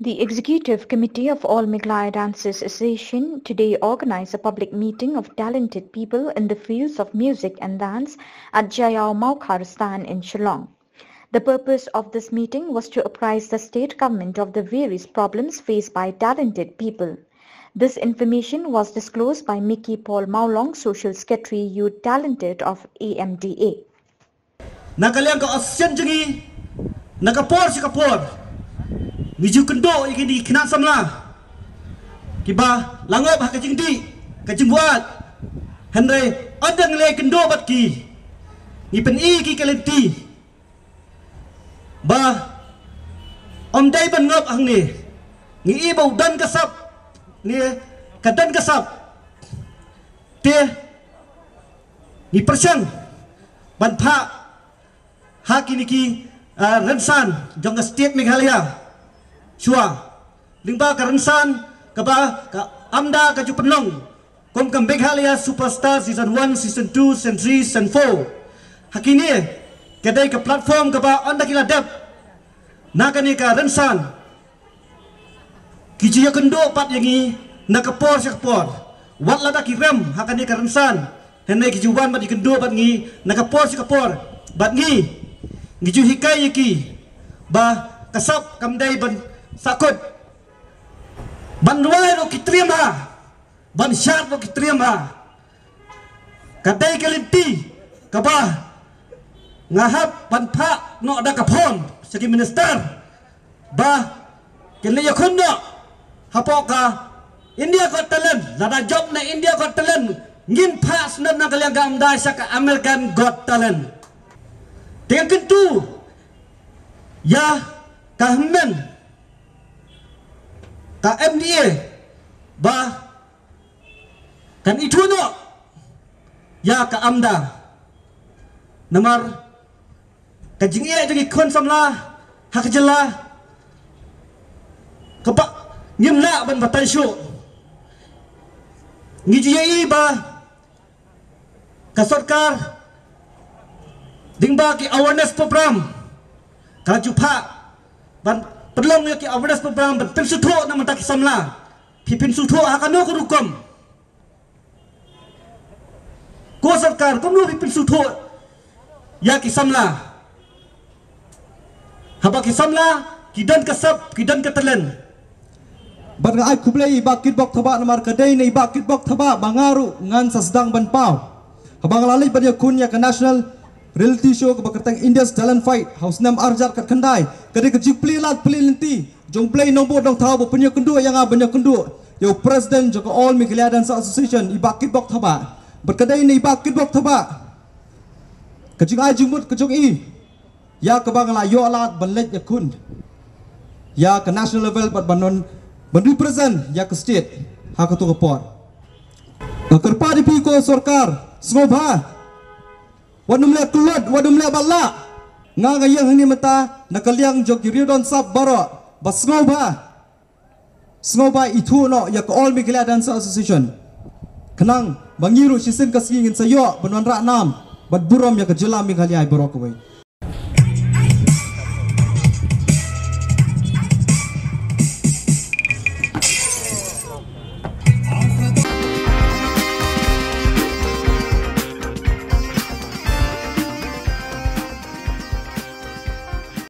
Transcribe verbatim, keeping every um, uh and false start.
The Executive Committee of All Meghalaya Dancers Association today organized a public meeting of talented people in the fields of music and dance at Jaiaw Mawkhar Stan in Shillong. The purpose of this meeting was to apprise the state government of the various problems faced by talented people. This information was disclosed by Mickey Paul Mawlong, Social Secretary, Youth Talented of A M D A. Na ka liang ka association jong ngi, na ka por sha ka por ngi ju kynduh ïa kine ki khynnah samla kiba la ngop ha ka jingdih ka jingbuaid. Hynrei ynda ngi leit kynduh bad ki, ngi pyni ki ka lynti ba ym dei ban ngop hangne. Ngi i ba u don ka sap, ne ka don ka sap. Te ngi pyrshang ban phah ha kine ki, ah, rynsan jong ka state Meghalaya shuwa. Lyngba ka rynsan kaba ka AMDA ka ju pynlong kum ka Meghalaya Superstar Season one, Season two, Season three, Season four. Ha kine ka dei ka platform kaba ynda ki la dep na kane ka rynsan, ki ju ïakynduh pat ïa ngi na ka por sha ka por. Wat lada ki rem ha kane ka rynsan, hynrei ki ju wan bad ïakynduh bad ngi na ka por sha ka por. Bad ngi, ngi ju hikai ïa ki ba ka sap kam dei ban sahkut, ban rwai ruh ki triem ha, ban shad ruh ki triem ha. Ka dei ka lynti kaba nga hap ban phah noh da ka phone sha ki minister ba kin leit ïakhun noh hapoh ka India Got Talent. Lada jop na India Got Talent, ngin phah shuh na ka liang ka AMDA sha ka American Got Talent. Te nga kyntu ïa ka hynmen ka M D A ba kan ithuh noh ïa ka AMDA. Namar ka jingeh jong ki khun samla ha ka jylla kaba ngim lah ban batai shuh. Ngi ju ïohi ba ka sorkar lyngba ki awareness program ka la ju phah ban pynlong ïa ki awareness program ban pynsngewthuh na bynta ki samla. Phi pynsngewthuh ha kano ka rukom? Ko sorkar, kumno phi pynsngewthuh ïa ki samla? Haba ki samla ki don ka sap, ki don ka talent. Bad nga ai khublei i Bah Kitbok Thabah namar ka dei na i Bah Kitbok Thabah ba nga ruh ngan sa sdang ban paw. Haba nga la leit ban ïakhun ïa ka national reality show kaba kyrteng India's Talent Fight ha u snem arhajar khatkhyndai, ka dei ka jingplie lad plie lynti jong U Blei Nongbuh Nongthaw ba pynïakynduh ïa nga ban ïakynduh ïa u president jong ka All Meghalaya Dancer Association, i Bah Kitbok Thabah. Bad ka dei na i Bah Kitbok Thabah ka jingai jingmut ka jong i ïa kaba nga la ïoh lad ban leit ïakhun ïa ka national level bad ban, ban represent ïa ka state ha kato ka por. Nga kyrpad ïa phi ko sorkar, sngewbha, wat nym leh kyllut, wat nym leh batlah. Nga, nga ïeng hangne mynta na ka liang jong ki riewdon sap baroh ba sngewbha, sngewbha ithuh noh ïa ka All Meghalaya Dancer Association, khnang ba ngi ruh shisien ka sngi ngin sa ïoh ban wanrah nam bad burom ïa ka jylla Meghalaya baroh kawei.